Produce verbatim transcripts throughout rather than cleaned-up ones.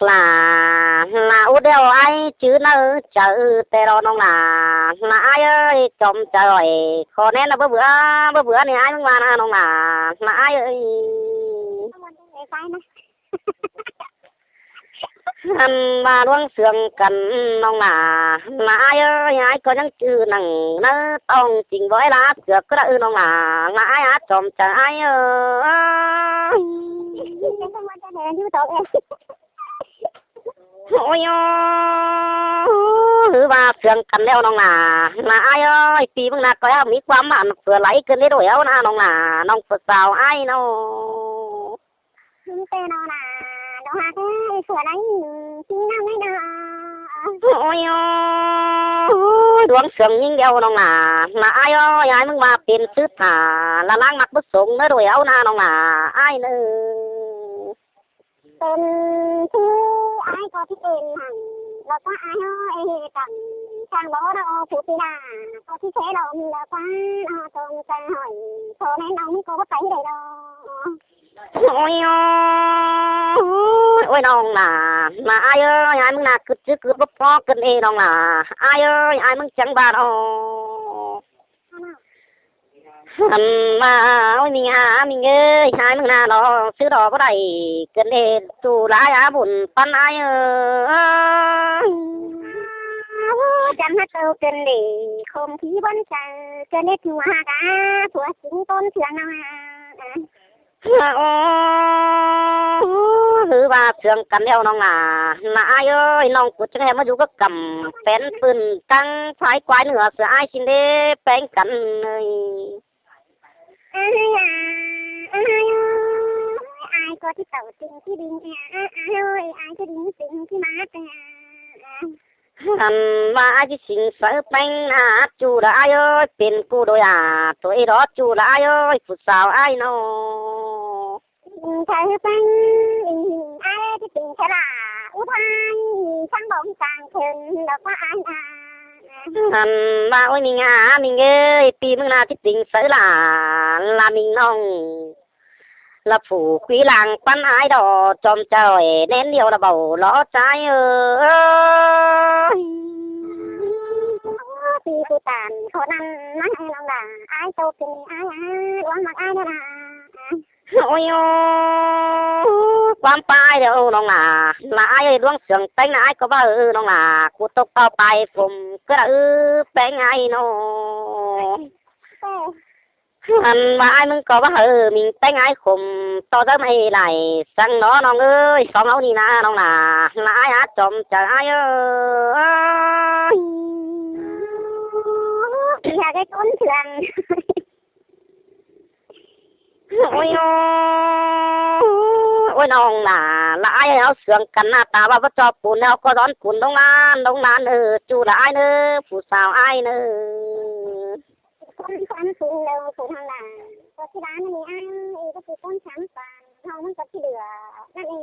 Lả, lả út đeo ai chứ nơ chớ tè ro nong lả. Lả ai ơi, chom chớ ơi. Khó nén là bơ bứa, bơ bứa này ai mưng vào nà nong lả. Lả ai ơi. Ăn mà đuông sương cần nong lả. Lả ai ơi, ai có nhắn chữ nặng nơ tông chính với lá sửa cứ đã ư nong lả. Lả ai á chom chớ ai ơi. Ôi ơ, hứ ba sương cắn leo nong lả. Lả ai ơi, pì mưng nà coi hăm mí quám bản phở láy cơn đế đổi áo nà nong lả, nong phở xào ai nô. Hứng tê nô nà, đồ hạt ấy, phở láy, chín năm ấy nô. Ôi ơ, đuống sương nhính đeo nong lả. Lả ai ơi, ai mưng ba pin sứt hả, là láng mặt bút sống đế đổi áo nà nong lả, ai nơ. Tên thứ ai có thích tên hẳn, là có ai ho ê hê tặng, sang đó đó, phủ tì đà, có thích thế đó, là có nó tông sang hỏi, số nén ông có bắt tay đây đó. Ôi ơ, ôi nong lả, lả ai ơi, ai mưng nà cứ chứ cứ bốc phó cơn ê nong lả, ai ơi, ai mưng chẳng ba đó. Ăn mà ôi mình à, mình ơi, hai mưng nà nó, sư đó có đẩy cơn ê, tù lái á bùn păn ai ơi. Chăm hát tàu cơn ê, không khí bắn chạy, cơn ê chùa hà cá, của chính tôn sướng nào hà. Ơ, hứ ba sương cắn đeo nong lả. Lả ai ơi, nong cú chăng hẹ mà dù có cầm pén pưn căng phái quái nữa sửa ai xin đế pén cắn ơi. Ai à, ai ơi, ai có cái tàu tình cái đinh à, ai ơi, ai cái đinh tình cái mát à. Ăn mà ai chứ xin sớ pén à, chú là ai ơi, pin cô đôi à, tôi đó chú là ai ơi, phút sao ai nó. Thơ pén, ai cái tình thơ là, út ai, sang bóng sang thơm, đó có ai à. Ăn mà ôi mình à, mình ơi, pì mưng nà cái tình sớ là, là mình nong. Là phủ quý làng quan ái đó, chòm trời nén điều là bảo ló trái ơi. Thì cô tàn khó năn, nói ai lòng là, ai tô kinh ai, ai, uống mặc ai đó là. Ôi ơ, quan pa ai đó, lòng là, là ai ơi, đuống sương tênh là ai có ba ư, lòng là, cô tộc tao pai phùm, cứ là ư, pén ai nó. Ăn mà ai mưng có ba ư, mình tênh ai khùm, to dớm ai lại, sang nó nong ơi, xóm áo ni na, lòng là, là ai á, chòm chớ ai ơi. Thì là cái con thường. Ôi ơ, ôi nong là, là ai áo sương cắn nà ta ba bắt cho pùn áo có đón pùn đông lan, đông lan ơ, chú là ai nơ, phú sao ai nơ. Con con pùn đâu, pùn hăng là, có cái đá nó ai, ê, có cái con sáng toàn, không có cái lửa, nó ê.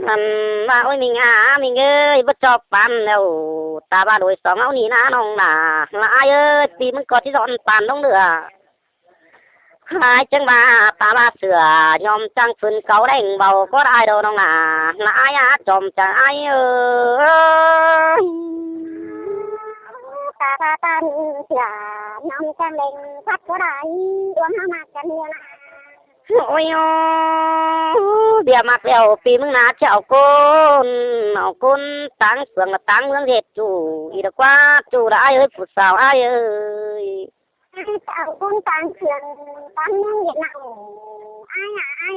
Ăn mà ôi mình à, mình ơi, bắt cho pán đâu, ta ba đuổi sóng áo ni na nong là, là ai ơi, tìm có cái dọn pán đông nữa. Hai chăng ba, ta ba sửa, nhóm chăng phun cáu đánh bầu có ai đâu nong là, là ai á, chòm chớ ai ơi. Ta ba ta sửa, nhóm chăng đánh phát có ai, uống hao mạc chắn nhiều là. Ôi ơ, bia mạc leo, pì mưng nà chảo côn, nó côn táng phường là táng mương dệt chủ, ý là quá, chủ là ai ơi, phút sao ai ơi. Ai tao con tang sương, tang nông Việt Nam. Ai à, ai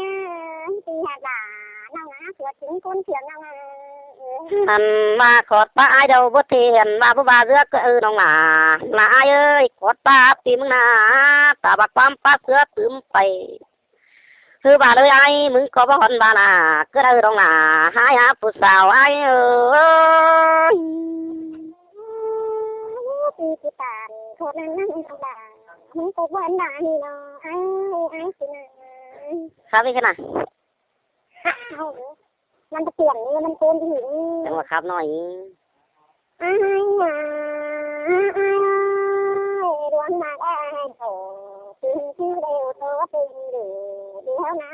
ơi, thì hạt là, nông á, của chính con sương nông à. Ăn mà khót ba ai đâu, bớt thì hẳn mà bố ba giữa cỡ ư nong là, là ai ơi, khót ba tìm nà, ta bạc bám ba sửa tưm pầy. Hư ba đôi ai, mưng có ba hòn ba là, cứ đâu nong là, hai á, phút sao ai ơi. Thì cái tàn, khót nông nông nông là, mưng có ba hòn ba thì nó, ai, ai, thì nó. Khắp đi cái nào? Khắp không? Năm cái tiền, năm cái tiền thì. Chẳng là khắp nói. Ai à, ai ơi, đuông mà ai tổ, tìm chi đều tổ tình để, đi hao ná,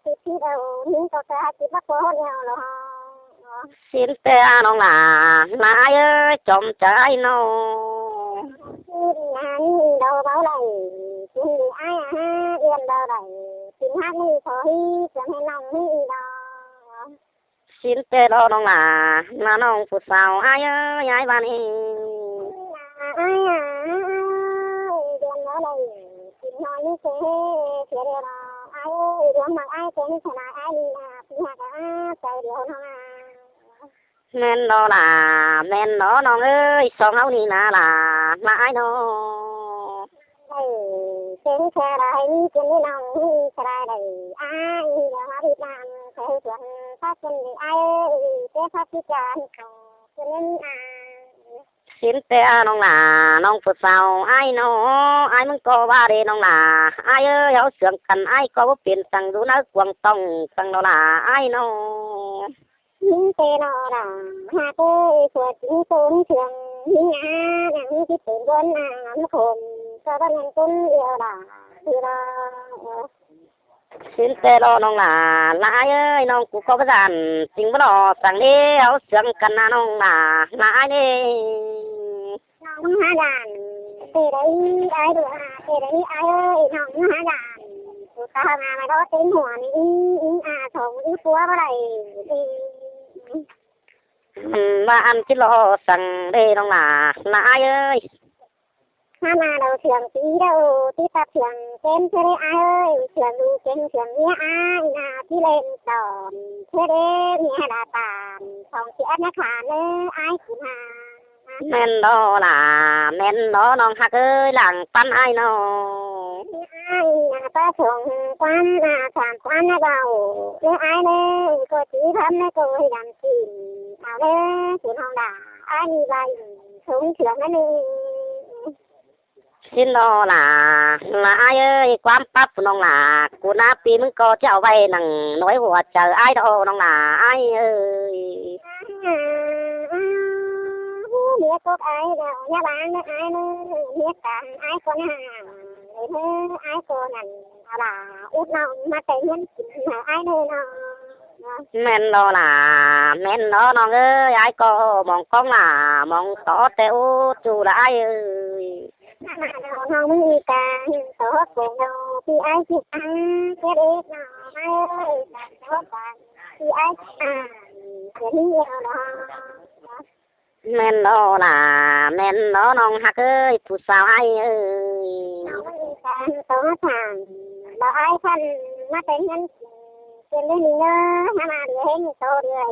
tìm chi đâu, những có cả cái bắt có hôn nhau lo. Sín ꞌtẹ ꞌnọng lả, ꞌna ải ơi, chom chaư ải ꞌnọ. Sín ꞌna ꞌnị đaư báu đảy, sín đi ải ꞌa, ꞌiên báu đảy, sín hák ꞌnị so ꞌhí, chom hên ꞌnọng ꞌnị đi đaư. Sín ꞌtẹ lo ꞌnọng lả, ꞌna ꞌnọng phủ sao ải ơi, ải ꞌva ꞌnị. Ải ꞌa, ꞌiên báu đảy, sín ꞌnọi ꞌnị chê, chê đi đaư. Ải ơi, ꞌluống ꞌmặc ải chê ꞌnị chả lai ải ꞌnị ꞌna, sín hák ꞌa, chaư điêu ꞌnọng ꞌa. ꞌMen lo lả, ꞌmen lo ꞌnọng ơi, song ꞌháu ꞌnị ꞌna lả, ꞌna ải ꞌnọ. Ơi, chê ꞌnị chả lai ꞌnị, chê ꞌnị ꞌnọng ꞌnị chả lai đảy, ải ꞌnị đaư hák đi đam, chê ꞌhư chuôn, pháp chê ꞌnị ải ơi, chê pháp chê chả ꞌnị khong, chê ꞌnị ꞌna. Sín ꞌtẹ ꞌnọng lả, ꞌnọng phủ sao ải ꞌnọ, ải ꞌmứng ꞌcọ ꞌva đi ꞌnọng lả, ải ơi, ꞌháu siêng căn ải ꞌcọ báu pên săng dú ꞌnớ cuông tỏng săng lo lả ải ꞌnọ. ꞌMứng ꞌtẹ lo lả, hák ơi, sua chính tôn siêng, ꞌnị ꞌna, ꞌnặn ꞌnị chít pên ꞌguôn ꞌna, ꞌmá khôn, ꞌcọ báu ꞌmen ꞌcốn điêu lả, đi lo. Sín ꞌtẹ lo ꞌnọng lả, ꞌna ải ơi, ꞌnọng ꞌcọ báu dản, chính báu lo săng ꞌnị, ꞌháu siêng căn ꞌna ꞌnọng lả, ꞌna ải ꞌnị. ꞌNọng ꞌmá há dản, ꞌtẹ đảy ải đu, ꞌtẹ đảy ải ơi, ꞌnọng ꞌmá há dản. Phủ sao ꞌna ꞌmá đók têng hua ꞌnị, ꞌí, ꞌí, ꞌa, song, ꞌí púa báu đảy, ꞌí. ꞌMá ăn chít lo săng đi ꞌnọng lả, ꞌna ải ơi. Hák ꞌna đaư siêng tí đaư, tí ꞌtặp siêng chêm ꞌchớ đảy ải ơi, siêng đu chêm siêng ꞌnhá ải ꞌna tí ꞌlẹn tỏn, ꞌchớ đảy ꞌnhá đa tản, song ꞌchí ét ꞌnhá khả ꞌnớ ải ꞌcứn ha. ꞌMen lo lả, ꞌmen lo ꞌnọng hák ơi, lăng ꞌpắn ải ꞌnọ. Ải ꞌna ꞌpá song ꞌquám ꞌna sam ꞌquám ꞌna báu, ꞌnớ ải ꞌnớ, ꞌcọ ꞌchí phắm ꞌnớ ꞌcọ hê đăm kin, au ꞌnớ, phủ ꞌnọng lả, ải ꞌnị ꞌva ꞌnị, song siêng ꞌnớ ꞌnị. Sín lo lả, ꞌna ải ơi, ꞌquám pắp phủ ꞌnọng lả, ꞌcú ꞌná pi ꞌmứng ꞌcọ chảu ꞌvạy nẳng nối hua chaư ải đaư ꞌnọng lả, ải ơi. Ải ꞌna, ꞌna, ꞌhứ, ꞌmía cốc ải đaư, ꞌnhá báng ꞌnớ ải ꞌnớ, ꞌmía cang ải ꞌcọ ꞌnặn, đảy ꞌnớ ải ꞌcọ ꞌnặn, au lả, út ꞌnọng ꞌmá té ꞌngớn kin hảư ải ꞌnớ ꞌnọ. ꞌMen lo lả, ꞌmen lo ꞌnọng ơi, ải ꞌcọ mong ꞌcóng lả, mong tó té út ꞌchu lả ải ơi. ꞌNọng ꞌmí ca, tó cuông đaư, ꞌpi ải ꞌchí ăn, ꞌchí đét ꞌnọng ải ơi, tó cuông, ꞌpi ải ꞌchí ăn, ꞌchí ꞌnị điêu lo. ꞌMen lo lả, ꞌmen lo ꞌnọng hák ơi, phủ sao ải ơi. ꞌNọng ꞌmí ca, tó thẳng, lo ải khăn, ꞌmá té ꞌngớn, ꞌchí đét ꞌnị ꞌnớ, ꞌmá ꞌmá điêu hên, tó điêu,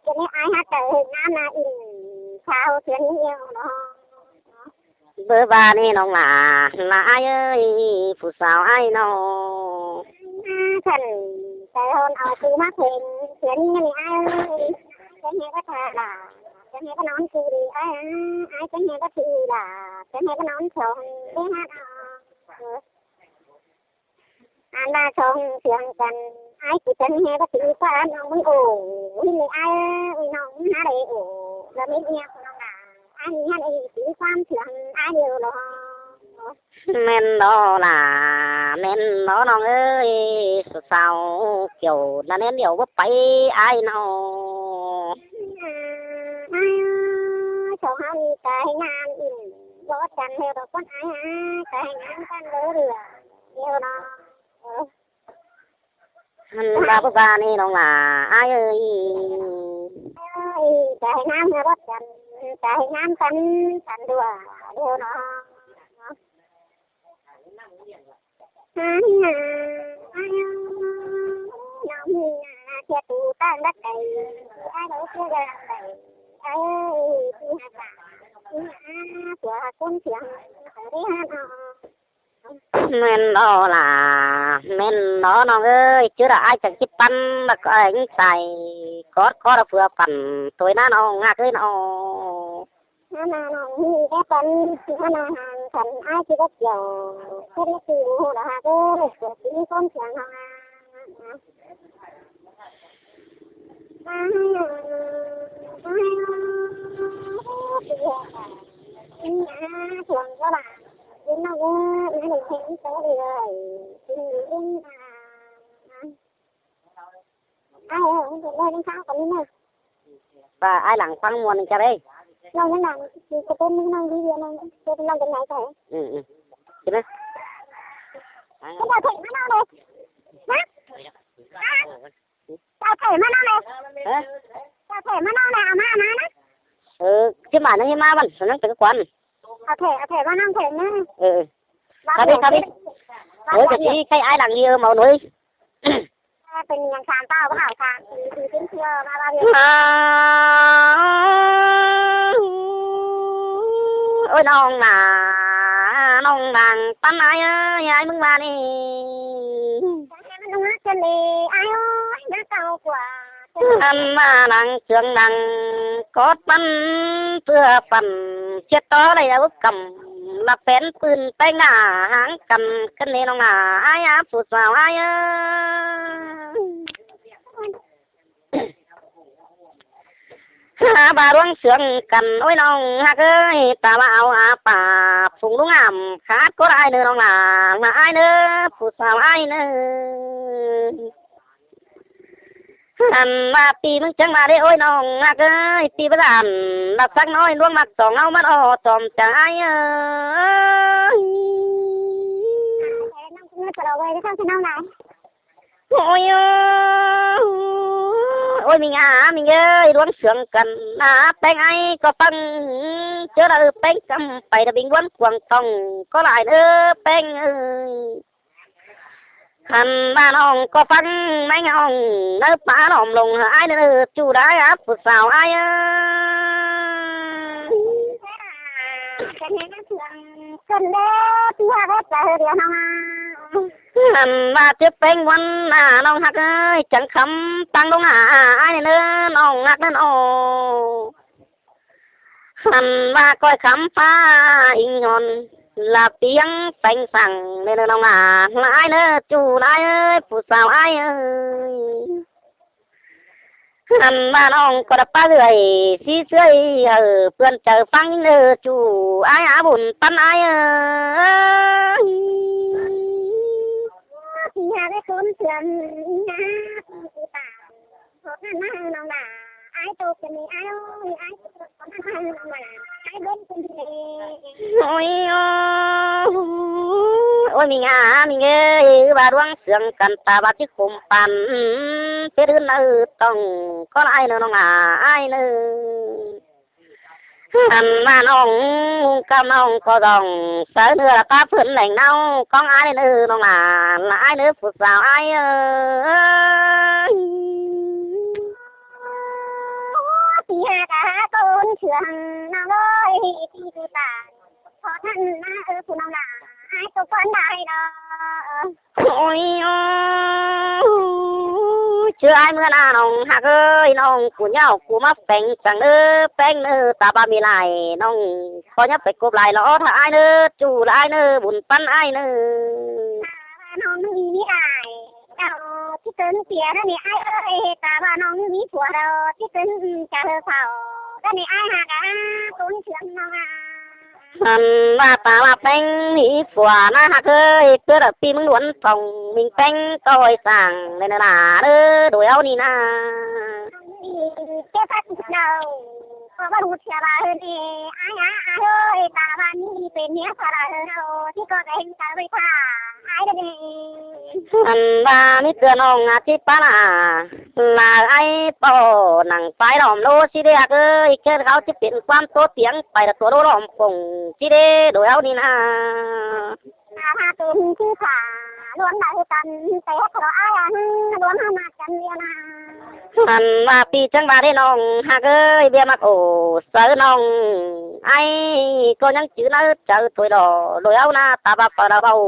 ꞌchí đét ải hák tơ, ꞌnám ꞌna in, sao ꞌchí ꞌnị điêu lo. Báu ꞌva ꞌnị ꞌnọng lả, ꞌna ải ơi, phủ sao ải ꞌnọ. Khăn, ꞌchớ hôn au ꞌcứ ꞌmá khuyên, khuyên ꞌnị ải ơi. Chén hê báu thả lả, chén hê báu nón ꞌcứ đi ải, ải chén hê báu thả lả, chén hê báu nón song, đé hák ꞌnọ. Ăn ꞌva song siêng căn, ải ꞌcứ chén hê báu thả ꞌquá ăn ꞌnọng ꞌmứng ổ, ꞌhứ ꞌnị ải, ꞌnọng ꞌmá hák đảy ổ, lo mết ꞌnhá ꞌnọng lả, ải ꞌnị hák đảy ꞌcứ ꞌquám siêng ải điêu lo. ꞌMen lo lả, ꞌmen lo ꞌnọng ơi, phủ sao, kiẻo ꞌna ꞌnén điêu báu pay ải ꞌnọ. Ải ơi, song ꞌháu ꞌnị ca hên ꞌnám in, báu chăn hê báu ꞌquám ải ꞌnị, ca hên ꞌnám căn báu rửa, điêu lo. Ơ. Hăn ꞌva báu ꞌva ꞌnị ꞌnọng lả, ải ơi. Ơi, ca hên ꞌnám hê báu chăn, ca hên ꞌnám căn, căn đua, điêu lo. Ải ơi, ải ơi, ꞌnọng ꞌnị ꞌna, thiệt tủ tang đắc đảy, ải báu thiệt đắc đảy, ải ơi, ꞌchí hák lả, ꞌchí hák, ꞌchua hák ꞌcốn siêng, ải đé hák ꞌnọ. ꞌMen lo lả, ꞌmen lo ꞌnọng ơi, ꞌchớ đa ải chắng ꞌchí ꞌpắn, ꞌlẹo ꞌcọ ải ꞌnhắng sai, cót cót đa ꞌpưa păn, ꞌtoi ꞌna ꞌnọng hák ơi ꞌnọ. Há ꞌna ꞌnọng ꞌnị té păn, há ꞌna hăn khăn ải ꞌchí báu kiẻo, ꞌchí đé ꞌcứ ꞌhụ đa hák ơi, ꞌcọ ꞌchí ꞌcốn siêng ꞌnọng ꞌna. ꞌPa ải lăng ꞌphắng ꞌmuôn ꞌnị ꞌchạ đảy. ꞌNọng ꞌnhắng ꞌnặn, ꞌchí ꞌcọ ꞌpến ꞌnọng đi ꞌviạk ꞌnọng, ꞌpến ꞌnọng ꞌpến ꞌnị ꞌchạ. Ừ, ừ. Chứ ꞌnớ. Cái đào thẻ mà nó này. Hả? Hả? Đào thẻ mà nó này. Hả? Đào thẻ mà nó này, à, mà, mà nó. Ừ, chứ mà nó hiến má bắn, nó tự quán. Đào thẻ, đào thẻ mà nó thẻ nhá. Ừ, ừ. Khắp đi, khắp đi. Ơ, cái gì, cái ải lăng đi, ơ, máu nổi. Pên ꞌnhắng sam ꞌpá ꞌváng hảư sam, ꞌti ꞌti ꞌtiến ꞌchưa ꞌva ꞌva ꞌviạk. Ôi ꞌnọng nả, ꞌnọng đang ꞌpắn ải ơi, ải ꞌmứng ꞌva ꞌnị. Hăn ꞌmá đang ꞌchương đang cót ꞌpắn, ꞌpưa ꞌpắn, chết tó đảy ꞌa bức căm. ꞌLạ pén ꞌpưn ꞌpéng nả ꞌháng căn, căn ꞌnị ꞌnọng nả, ải ꞌa phủ sáo ải ơi. Hả, ꞌva ꞌluống sương căn, ôi ꞌnọng ꞌhặc ơi, ta ꞌva au ꞌa pả phung ꞌlung ảm khát có ải ꞌnớ ꞌnọng nả, ꞌmá ải ꞌnớ, phủ sáo ải ꞌnớ. Hăn ꞌva ꞌpi ꞌmứng chắng ꞌva đé, ôi ꞌnọng ꞌhặc ơi, ꞌpi báu đản, ꞌlạ sắc ꞌnọi ꞌluống ꞌmặc song ꞌháu ꞌmắn o chom chắng ải ơi. Ôi ơ, ôi ꞌminh ꞌa, ꞌminh ơi, ꞌluống sương căn, ꞌnạ ꞌpéng ải ꞌcọ ꞌphắng, ꞌchớ đa ꞌpéng căm pay đa binh ꞌbuốn cuông tong, có lai ꞌnớ ꞌpéng ơi. Hăn ꞌva ꞌnọng ꞌcọ ꞌphắng, ꞌmá ꞌnọng ꞌnớ pá lom lông hả ải ꞌnớ, ꞌchu đảy ꞌa phủ sáo ải ơi. Hăn ꞌva ꞌchớ ꞌpéng ꞌmuôn ꞌnạ ꞌnọng ꞌhặc ơi, chắng khắm ꞌpáng ꞌlống hả ải ꞌnớ, ꞌnọng ꞌhặc ꞌnớ ꞌnớ. Hăn ꞌva ꞌcoi khắm ꞌpá inh nhọn, ꞌlạ piếng peng săng ꞌnớ ꞌnọng nả, ꞌlạ ải ꞌnớ, ꞌchu đảy ơi, phủ sáo ải ơi. Hăn ꞌva ꞌnọng ꞌcọ đa ꞌpá ꞌlưới sí ꞌsứa, hảư ꞌpươn chaư ꞌphắng ꞌnớ, ꞌchu ải ꞌa bun ꞌpắn ải ơi. Pi hả ꞌvạy ꞌcốn sương ꞌnạ, pi ꞌpi ꞌpá. Khót ꞌnặn ꞌmá ꞌnọng nả, ải ꞌtố căn ꞌnị ải ơi, ải ꞌtố khót ꞌnặn ꞌmá ꞌnọng nả, ải bến căn ꞌnị. Ôi ơ, ôi ꞌminh ꞌa, ꞌminh ơi, ꞌva ꞌluống sương căn ta ꞌva ꞌchí khôm păn, pết ứn ꞌnớ tong, có lai ꞌnớ ꞌnọng nả, ải ꞌnớ. Hăn ꞌva ꞌnọng ꞌmung căm ꞌnọng ꞌcọ dong, sáư ꞌnưa ꞌlạ ꞌpá ꞌphớn leng ꞌnáo, ꞌcóng ải ꞌnớ ꞌnọng nả, ꞌlạ ải ꞌnớ phủ sáo ải ơi. Pi hả ꞌcốn sương ꞌnọng ơi, pi ꞌpi ꞌpá. Khót ꞌnặn ꞌmá ơ phủ ꞌnọng nả, ải ꞌtố căn đảy đó. Ôi ơ, ꞌchớ ải ꞌmưa ꞌnạ ꞌnọng ꞌhặc ơi, ꞌnọng ꞌcú ꞌnhó ꞌcú ꞌmá peng săng ꞌnớ, ꞌpéng ꞌnớ, ta ꞌva ꞌmí lai ꞌnọng ꞌcọ ꞌnhó pay cốp lai lo thả ải ꞌnớ, ꞌchu đảy ải ꞌnớ, bun ꞌpắn ải ꞌnớ. Ta ꞌva ꞌnọng ꞌmí ꞌmí lai, đaư ꞌchí tớn sia ꞌnớ ꞌnị ải ơi, ta ꞌva ꞌnọng ꞌmí phua đaư ꞌchí tớn chaư phao ꞌnớ ꞌnị ải ꞌhặc ꞌa, ꞌcốn sương ꞌnọng ꞌa. Hăn ꞌva ta ꞌva ꞌpéng ꞌmí phua ꞌnạ ꞌhặc ơi, ꞌpưa đaư ꞌpi ꞌmứng ꞌluốn tong ꞌminh ꞌpéng ꞌcoi săng ꞌnớ ꞌnớ nả, đuổi au ꞌnị ꞌnạ. Ké phát đaư, ꞌcọ ꞌva ꞌhụ sia ꞌva ꞌhụ ꞌnị, ải ꞌa, ải ơi, ta ꞌva ꞌmí pên ꞌnị phua đaư, ꞌchí ꞌcọ ꞌvạy ta ꞌvạy ta, ải ꞌnớ ꞌnị. Hăn ꞌva ꞌmí ꞌtưa ꞌnọng ꞌa ꞌchí ꞌpá ꞌnạ. Lai ải ꞌpọ nẳng pái lom ꞌlố ꞌchí đé ꞌhặc ơi, ꞌchớ khảu ꞌchí pên ꞌquám ꞌtố tiếng pay ꞌlạ tua ꞌlố lom pông ꞌchí đé đuổi au ꞌnị ꞌnạ. Hả, hả, tôm ꞌchí phả, ꞌluống đaư căn, té khót ải ꞌa, ꞌluống hả ꞌmá căn ꞌliêu ꞌnạ. Hăn ꞌva ꞌpi chắng ꞌva đé ꞌnọng ꞌhặc ơi, ꞌviạk ꞌmặc ổ sáư ꞌnọng, ải ꞌcọ ꞌnhắng chứ ꞌnớ chaư thôi đỏ, đuổi au ꞌnạ, ta ꞌva ꞌpọ đaư báu.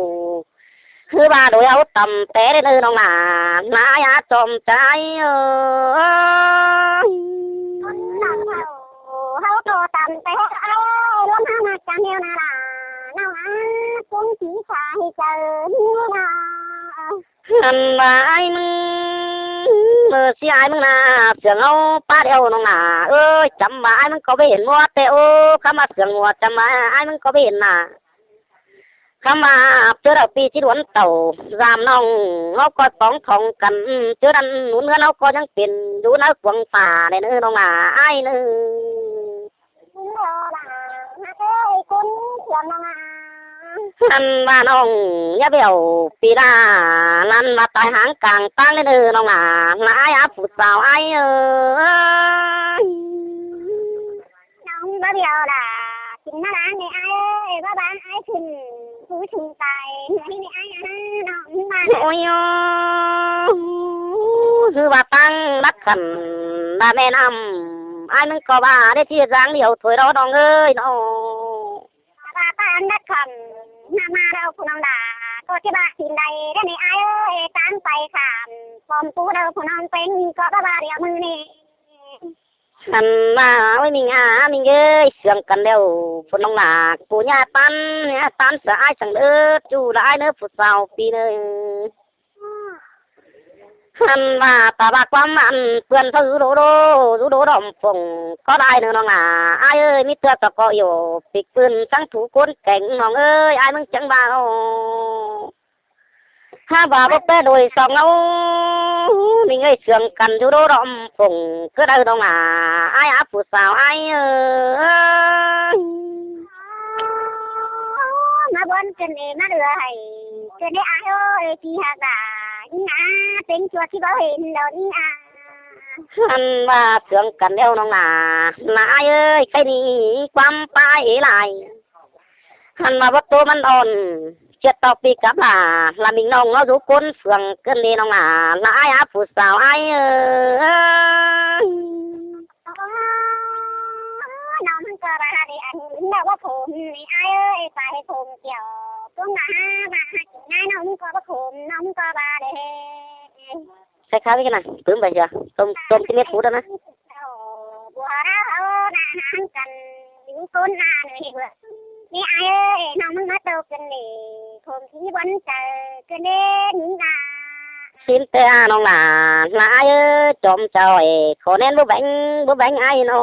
ꞌHứ ꞌva đuổi au tăm té đé ꞌnớ ꞌnọng nả, ꞌnạ ải ꞌa chom chắng ải ơi. ꞌCốn ꞌnặn ꞌháu, ꞌháu ꞌcọ tăm té ải ơi, ꞌluống hả ꞌmá căn ꞌliêu ꞌnạ ꞌlạ, ꞌnọng ꞌa, ꞌcốn ꞌchí phả hị chaư ꞌnị ꞌnạ. Hăn ꞌva ải ꞌmứng, ơ, ꞌsí ải ꞌmứng ꞌnạ, sương ꞌháu ꞌpá ꞌlẹo ꞌnọng nả, ơ, chăm ꞌva ải ꞌmứng ꞌcọ báu hên ꞌmứa té, ơ, khắm ꞌmá sương ꞌmứa chăm ꞌva ải ꞌmứng ꞌcọ báu hên ꞌnạ. ꞌCắm ꞌva ꞌchớ đaư ꞌpi ꞌchí đuôn tảu, dăm ꞌnọng ꞌháu ꞌcọ tỏng khong căn, ꞌchớ ꞌnặn ꞌnún ꞌhướn ꞌháu ꞌcọ ꞌnhắng pên, dú ꞌnớ cuông phả đảy ꞌnớ ꞌnọng ꞌnạ ải ꞌnớ. ꞌCắm ꞌva ꞌnọng ꞌnhá bẻo ꞌpi ꞌla, ꞌlăn ꞌva tai háng cang ꞌtáng ꞌnớ ꞌnọng ꞌnạ, ꞌnạ ải a phủ sáo ải ới. ꞌNọng báu bẻo đa, kin ꞌmá ꞌláng ꞌnị ải ới, báu bán ải khửn, phủ sung tai, ꞌnị ải a, ꞌnọng ꞌmá. Ôi ơ, ꞌhứ ꞌva ꞌtáng lắt khăn, đa ꞌmen ꞌnặm, ải ꞌmứng ꞌcọ ꞌva, đảy ꞌchí dáng điêu thôi đó ꞌnọng ới ꞌnọ. ꞌVa ꞌtáng lắt khăn, ꞌnạ ꞌmá đaư phủ ꞌnọng đa, ꞌcọ ꞌchí ꞌva kin đảy, đảy ꞌnị ải ới, ꞌtáng pay khảm, pom phủ đaư phủ ꞌnọng pên, ꞌcọ báu ꞌva điêu ꞌmự ꞌnị. Ăn ꞌva, ôi ꞌminh a, ꞌminh ới, sương căn đéo, phủ ꞌnọng ꞌnạ, phủ ꞌnhá ꞌtán, ꞌnhá ꞌtán sa ải săng đớt, ꞌchu đa ải ꞌnớ phủ sáo ꞌpi ꞌnớ. Ăn ꞌva, ta ꞌva ꞌquám ăn ꞌpươn ꞌsáo dú đô đô, dú đô đỏm phông, ꞌcọ đai ꞌnớ ꞌnọng ꞌnạ, ải ới, ꞌmí ꞌtưa ta ꞌcọ dú, pĭc ꞌpươn săng phủ ꞌcốn keng ꞌnọng ới, ải ꞌmứng chắng ꞌva ô. Hák ꞌva báu ꞌpé đôi song ꞌnớ, ꞌminh ới, sương căn dú đô đỏm phông, ꞌcọ đaư ꞌnọng ꞌnạ, ải a phủ sáo ải ới. ꞌMá bón căn ꞌnị ꞌmá đaư hảư, căn ꞌnị ải ới, ꞌpi hák đa, ꞌnị ꞌnạ, pên ꞌchua ꞌchí báu hên đaư ꞌnị ꞌnạ. Ăn ꞌva sương căn đéo ꞌnọng ꞌnạ, ꞌnạ ải ới, ꞌkhạy ꞌnị ꞌquám pá ải ới lai. Ăn ꞌva báu tô ꞌmắn ón, ꞌchưa ꞌtọ ꞌpi cắp đa, ꞌla ꞌminh ꞌnọng ꞌnớ dú ꞌcốn sương căn ꞌnị ꞌnọng ꞌnạ, ꞌnạ ải a phủ sáo ải ới. ꞌNọng ꞌmứng ꞌcọ ꞌva đảy ăn, ꞌnị báu phông ꞌnị ải ới, pay phông kiẻo, ꞌcốn ꞌva ꞌva kin ꞌnị ꞌnọng ꞌmứng ꞌcọ báu phông, ꞌnọng ꞌmứng ꞌcọ ꞌva đảy. Sai kháo ꞌnị ꞌnạ, tứm pay sia, tôm, tôm ꞌchí mết phút ꞌnớ. Báu đaư ꞌnạ háng căn, dú ꞌcốn ꞌnạ ꞌnị báu. ꞌNị ải ới, ꞌnọng ꞌmứng ꞌmá tô căn ꞌnị, phông ꞌchí bón chaư, căn ꞌnị ꞌnị ꞌnạ. Sín ꞌtẹ a ꞌnọng ꞌnạ, ꞌnạ ải ới, chom chaư ải, khổ ꞌnén báu béng, báu béng ải ꞌnọ.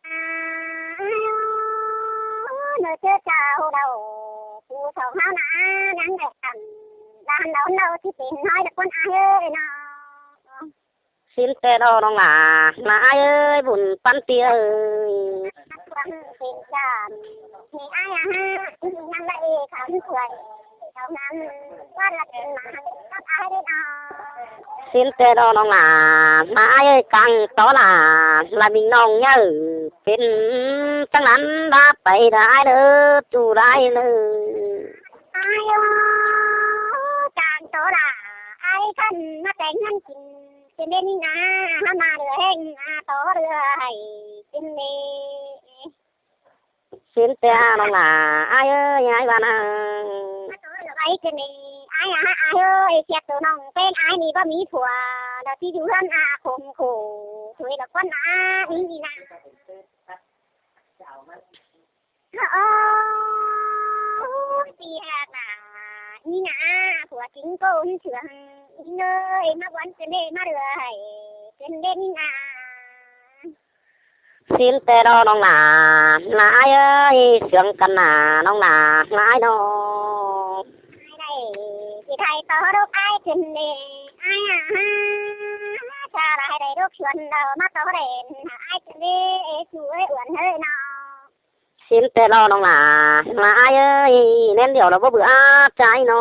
A, ꞌnớ ꞌchớ chaư đaư, phủ sáo ꞌháu ꞌnạ, ꞌnhắng đảy căn, đa hăn đaư ꞌnớ ꞌchí pên ꞌnọi đa ꞌcốn ải ới ꞌnọ. Sín ꞌtẹ ꞌnọng ꞌnạ, ꞌnạ ải ới, bun ꞌpắn ꞌpi ới. Pên căn, ꞌnị ải a ha, ꞌnhắng đảy khắm khuôn, khắm ꞌmắn, ꞌquá đa pên ꞌmá, cắp ải đảy ꞌnọ. Sín ꞌtẹ ꞌnọng ꞌnạ, ꞌnạ ải ới, cang tó đa, ꞌla ꞌminh ꞌnọng ꞌnhá, pên chắng ꞌnặn đa pay đa ải ꞌnớ, ꞌchu đa ải ꞌnớ. Ải ới, cang tó đa, ải khăn ꞌmá téng ꞌnặn kin, kin đảy ꞌnị ꞌnạ, hák ꞌmá đaư hên, a, tó đaư hảư, kin đảy. Sín ꞌtẹ ꞌnọng ꞌnạ, ải ới, ải ꞌva ꞌnặn. Ải kin đảy, ải a, ải ới, ꞌchưa tô ꞌnọng pên ải ꞌnị báu ꞌmí phua, đaư ꞌchí dú ꞌhướn a, khôm khổ, thuế đaư ꞌquán a, ꞌnị ꞌnị ꞌnạ. Ơ, ꞌpi hák ꞌnạ, ꞌnị ꞌnạ, phua chính cô ꞌnị sương, ꞌnị ới, ꞌmá bón căn ꞌnị ꞌmá đaư hảư, căn ꞌnị ꞌnị ꞌnạ. Sín ꞌtẹ ꞌnọng ꞌnạ, ꞌnạ ải ới, sương căn ꞌnạ ꞌnọng ꞌnạ, ꞌnạ ải ꞌnọ. Ải đảy, ꞌchí thái tó đốc ải căn ꞌnị, ải a, chả đảy đốc suôn đaư ꞌmá tó đảy, ải căn ꞌnị, ꞌchu ới, uôn ới ꞌnọ. Sín ꞌtẹ ꞌnọng ꞌnạ, ꞌnạ ải ới, ꞌmen điêu đaư báu bự áp ꞌchái ꞌnọ.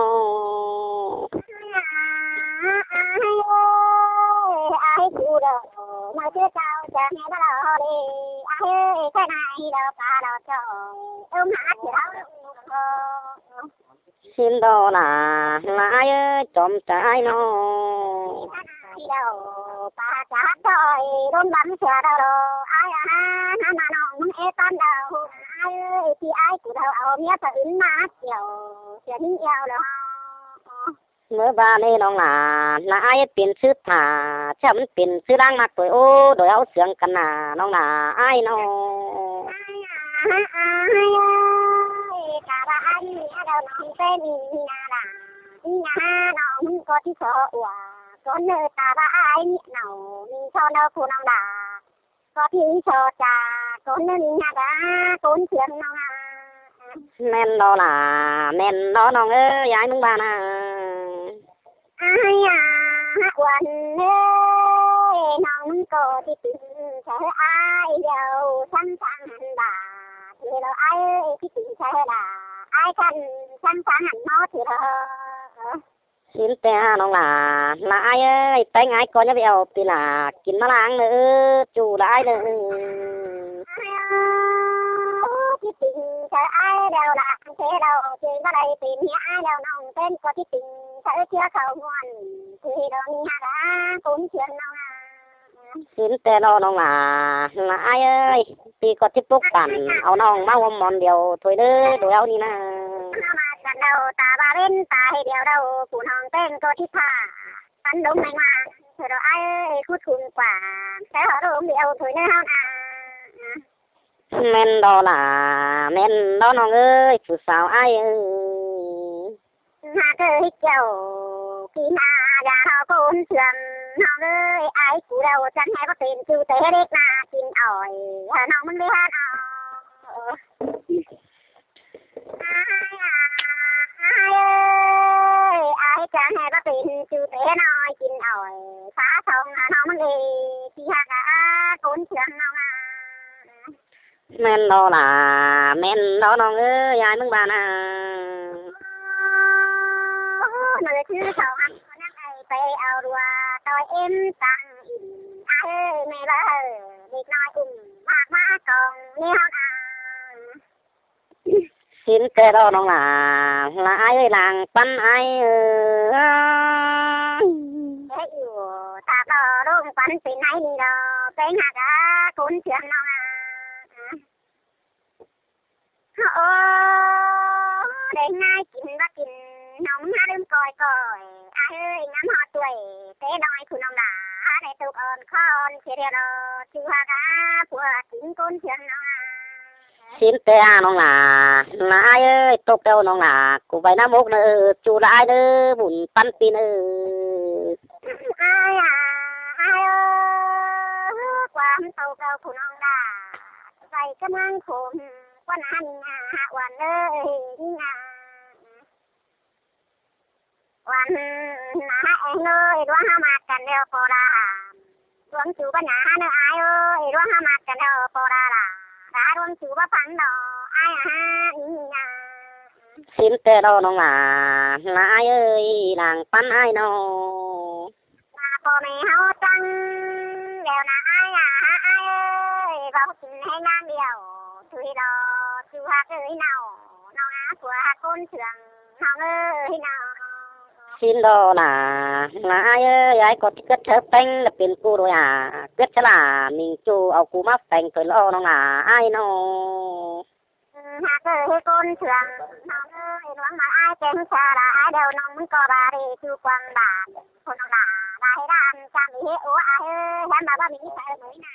Ải ơi, ải cu đaư, ꞌmá ꞌchớ chaư chả nghe báu lo đê, ải ơi, cái này đaư pá đaư chó, ôm hát chả đaư. Sín đaư ꞌnạ, ꞌnạ ải ới, chom chaư ải ꞌnọ. Ải đaư, pá chả đaư, đôm bắm chả đaư đô, ải a, ꞌnhá ꞌmá ꞌnọng ꞌmứng ế tón đaư, ải ơi, ꞌpi ải cu đaư au ꞌmía pá ứn ꞌmá chẻo, chẻo ꞌnhính eo đaư. ꞌMớ ꞌva ꞌnị ꞌnọng ꞌnạ, ꞌnạ ải pên ꞌsứ thả, chả ꞌmắn pên ꞌsứ ꞌláng ꞌmặc ꞌtoi ố, đôi au sương căn ꞌnạ, ꞌnọng ꞌnạ, ải ꞌnọ. Ải a, ải ơi, ta ꞌva ải ꞌnị đaư ꞌnọng pên ꞌnị ꞌnạ đa, ꞌnị ꞌnạ ꞌnọng ꞌmứng ꞌcọ ꞌchí so ua, ꞌcốn ꞌnớ ta ꞌva ải ꞌnị ꞌnọng, ꞌmí so đaư cu ꞌnọng đa, ꞌcọ ꞌchí so chả, ꞌcốn ꞌnớ ꞌnị ꞌnạ đa, ꞌcốn sương ꞌnọng ꞌnạ. ꞌMen lo ꞌlạ, ꞌmen lo ꞌnọng ới, ải ꞌmứng ꞌva ꞌnớ. Ải à, ải ꞌuôn ới, ꞌnọng ꞌmứng ꞌcọ ꞌchí tỉnh chaư ải điêu, sắm sáng hẳn ꞌva, ꞌchí lo ải ới, ꞌchí tỉnh chaư ꞌlạ, ải căn sắm sáng hẳn ꞌmá ꞌchí lo. Sín ꞌtẹ ꞌnọng ꞌlạ, ꞌlạ ải ới, ꞌpéng ải ꞌcọ ꞌnhá ꞌvẹo ꞌpi ꞌlạ, kin ꞌmá ꞌláng ꞌnớ, ꞌchu ꞌlạ ải ꞌnớ. Ải ới, ꞌchí tỉnh chaư ải điêu ꞌlạ, ꞌchí lo ꞌchí ꞌmá đảy tỉnh ꞌnị ải điêu ꞌnọng ꞌpéng ꞌcọ ꞌchí tỉnh chaư ꞌchưa khảu ꞌnguôn, ꞌchí lo ꞌmí ꞌhặc ꞌcốn ꞌchương ꞌnọng ꞌnớ. Sín ꞌtẹ lo ꞌnọng ꞌlạ, ꞌlạ ải ới, ꞌpi ꞌcọ ꞌchí pốc căn au ꞌnọng ꞌmá ꞌhuôm ꞌmón điêu thôi ꞌnớ, đuổi au ꞌnị ꞌnớ. ꞌNọng ꞌmá căn đaư ta ꞌva ꞌvến ta ꞌhế điêu đaư, phủ ꞌnọng ꞌpéng ꞌcọ ꞌchí pha, pắn lống ꞌmạy ꞌmá, thôi lo ải ới, khút khum ꞌquá, chaư ꞌhọ lống điêu thôi ꞌnớ ꞌháo ꞌnớ. ꞌMen lo ꞌlạ, ꞌmen lo ꞌnọng ới, phủ sáo ải ới. ꞌHặc ới, ꞌchí kiu ꞌnị ꞌnạ, dá ꞌhọ ꞌcốn ꞌchương ꞌnọng ới, ải ꞌcọ đaư chắng ꞌhế báu pên ꞌchu ꞌtẹ ꞌhế đếc ꞌnạ kin ỏi, hảư ꞌnọng ꞌmứng đé ꞌhá ꞌnớ. Ải à, ải ới, ải chắng ꞌhế báu pên ꞌchu ꞌtẹ ꞌhế ꞌnọng kin ỏi, phá song hảư ꞌnọng ꞌmứng đé, ꞌchí ꞌhặc ꞌcốn ꞌchương ꞌnọng ꞌnớ. ꞌMen lo ꞌlạ, ꞌmen lo ꞌnọng ới, ải ꞌmứng ꞌva ꞌnớ. ꞌNớ ꞌchư khảu ꞌhặc ꞌcọ ꞌnhắng ải pay au đua ꞌtoi ꞌếm tăng ỉn, ải ới, ꞌme ꞌva ꞌhế đếc ꞌnọi ứm ꞌmặc ꞌmá cong ꞌnị ꞌháo ꞌnớ. Sín ꞌtẹ lo ꞌnọng ꞌlạ, ꞌlạ ải ới, lăng pắn ải ới. Ê, ꞌchư ta ꞌcọ lông pắn pên ải ꞌnị lo, ꞌpéng ꞌhặc ꞌcốn ꞌchương ꞌnọng ꞌnớ. Ơ, đảy ꞌngai kin báu kin, ꞌnọng ꞌmá ꞌlứm ꞌcoi ꞌcoi, ải ới, ngắm ꞌhọt ꞌtoi, té ꞌnọi ꞌcọ ꞌnọng ꞌlạ, hảư đảy tốc ón ꞌkhọ ón, ꞌchí điêu lo, ꞌchu ꞌhặc ꞌpúa kin ꞌcốn ꞌchương ꞌnọng ꞌnớ. Sín ꞌtẹ ꞌnọng ꞌlạ, ꞌlạ ải ới, tốc điêu ꞌnọng ꞌlạ, ꞌcọ vảy ꞌnắm ốc ꞌnớ, ꞌchu ꞌlạ ải ꞌnớ, bun pắn ꞌpi ꞌnớ. Ải à, ải ới, ꞌquám tốc điêu phủ ꞌnọng ꞌlạ, vảy ꞌcắm ꞌmướng khôm, ꞌquá ꞌnạ ꞌnị ꞌnạ, ꞌhặc ꞌuôn ới, ꞌnị ꞌnạ. Ôn ꞌnạ ꞌhế ꞌnớ, ꞌluống ꞌháo ꞌmặc căn điêu ꞌpo ꞌla. ꞌLuống ꞌchu báu ꞌnạ ꞌnớ ải ới, ꞌluống ꞌháo ꞌmặc căn điêu ꞌpo ꞌla ꞌla. ꞌLa ꞌluống ꞌchu báu ꞌphắng ꞌnớ ải à, ꞌnị ꞌnạ. Sín ꞌtẹ lo ꞌnọng ꞌlạ, ꞌlạ ải ới, lăng pắn ải ꞌnớ. ꞌVa ꞌpo ꞌme ꞌháu chắng điêu ꞌnạ ải à, ải ới, ꞌvạu kin ꞌhế ꞌnáng điêu, ꞌchu ꞌhế lo, ꞌchu ꞌhặc ới ꞌnọng, ꞌnọng ꞌnạ ꞌpúa ꞌcốn ꞌchương ꞌnọng ới ꞌnọng. Sín lo ꞌlạ, ꞌlạ ải ới, ải ꞌcọ ꞌchí ꞌcứt chaư ꞌpéng ꞌlạ pên ꞌcú đuổi à, ꞌcứt chaư ꞌlạ, ꞌmính ꞌchu au ꞌcú ꞌmá pheng thôi lo ꞌnọng ꞌlạ ải ꞌnớ. ꞌHặc ới ꞌcốn ꞌchương ꞌnọng ới, ꞌluống ꞌmá ải ꞌpéng chaư ꞌlạ ải điêu ꞌnọng ꞌmứng ꞌcọ ꞌva đi ꞌchu quang bản, ꞌcốn ꞌnọng ꞌlạ, ꞌva ꞌhế đam chăm ꞌhế ố ải ới, ꞌhém ꞌva ꞌmí chaư ꞌmới ꞌnạ.